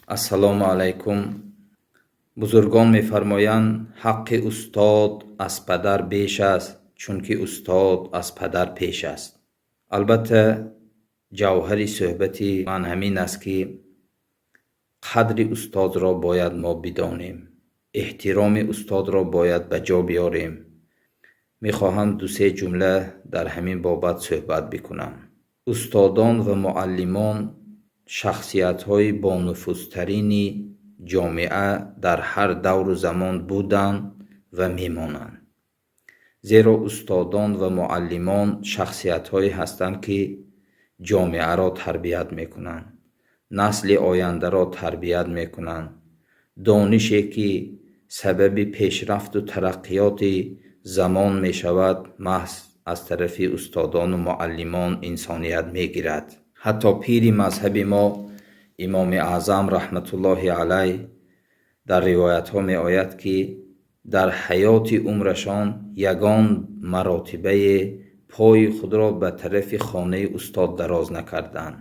Ассалому алайкум. Бузургон мефармоянд: ҳаққи устод аз падар беш аст, чунки устод аз падар пеш аст. Албатта, ҷавҳари суҳбати ман ҳамин аст, ки қадри устодро бояд мо бидонем, эҳтироми устодро бояд ба ҷо биёрем. Мехоҳам ду-се ҷумла дар ҳамин бобат суҳбат бикунам. Устодон ва муаллимон шахсиятҳои бонуфузтарини ҷомеа дар ҳар давру замон буданд ва мемонанд. Зеро устодон ва муаллимон шахсиятҳое ҳастанд, ки ҷомеаро тарбият мекунанд, насли ояндаро тарбият мекунанд. Донише, ки сабаби пешрафту тараққиёти замон мешавад, маҳз аз тарафи устодону муаллимон инсоният мегирад. Ҳатто пири мазҳаби мо, Имоми Аъзам раҳматуллоҳи алайҳ, дар ривоятҳо меояд, ки дар ҳаёти умрашон ягон маротибае пои худро ба тарафи хонаи устод дароз накарданд.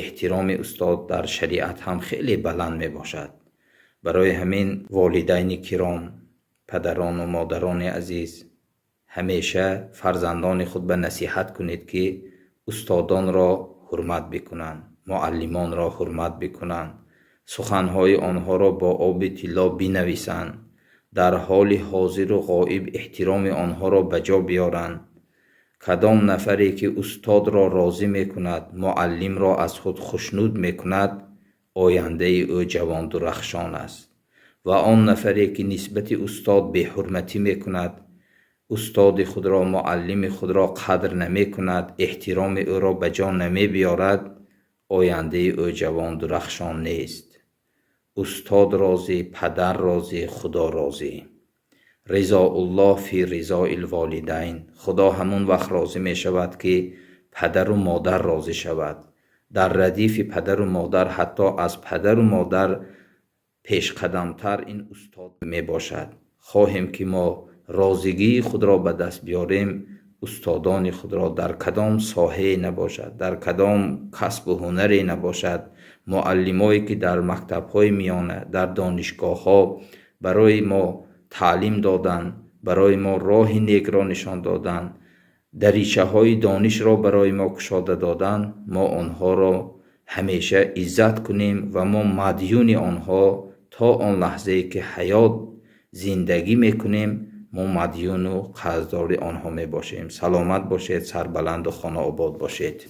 Эҳтироми устод дар шариат ҳам хеле баланд мебошад. Барои ҳамин, волидайни киром, падарону модарони азиз, ҳамеша фарзандони худ ба насиҳат кунед, ки устодонро ҳурмат бикунанд, муаллимонро ҳурмат бикунанд, суханҳои онҳоро бо оби тилло бинависанд, дар ҳоли ҳозиру ғоиб эҳтироми онҳоро ба ҷо биёранд. Кадом нафаре ки устодро розӣ мекунад, муаллимро аз худ хушнуд мекунад, ояндаи ӯ ҷавондурахшон аст. Ва он нафаре ки нисбати устод беҳурматӣ мекунад, устоди худро, муаллими худро қадр намекунад, эҳтироми ӯро ба ҷо намебиёрад, ояндаи ӯ ҷавондурахшон нест. Устод розӣ, падар розӣ, Худо розӣ. Ризоуллоҳ фи ризоил волидайн. Худо ҳамон вақт розӣ мешавад, ки падару модар розӣ шавад. Дар радифи падару модар, ҳатто аз падару модар пешқадамтар ин устод мебошад. Хоҳем, ки мо розигии худро ба даст биёрем, устодони худро дар кадом соҳае набошад, дар кадом касбу ҳунаре набошад, муаллимое ки дар мактабҳои миёна, дар донишгоҳҳо барои мо таълим доданд, барои мо роҳи некро нишон доданд, даричаҳои донишро барои мо кушода доданд, мо онҳоро ҳамеша иззат кунем ва мо мадюни онҳо то он лаҳзае ки ҳаёт зиндагӣ мекунем, мо мадюну қарздори онҳо мебошем. Саломат бошед, сарбаланду хонаобод бошед.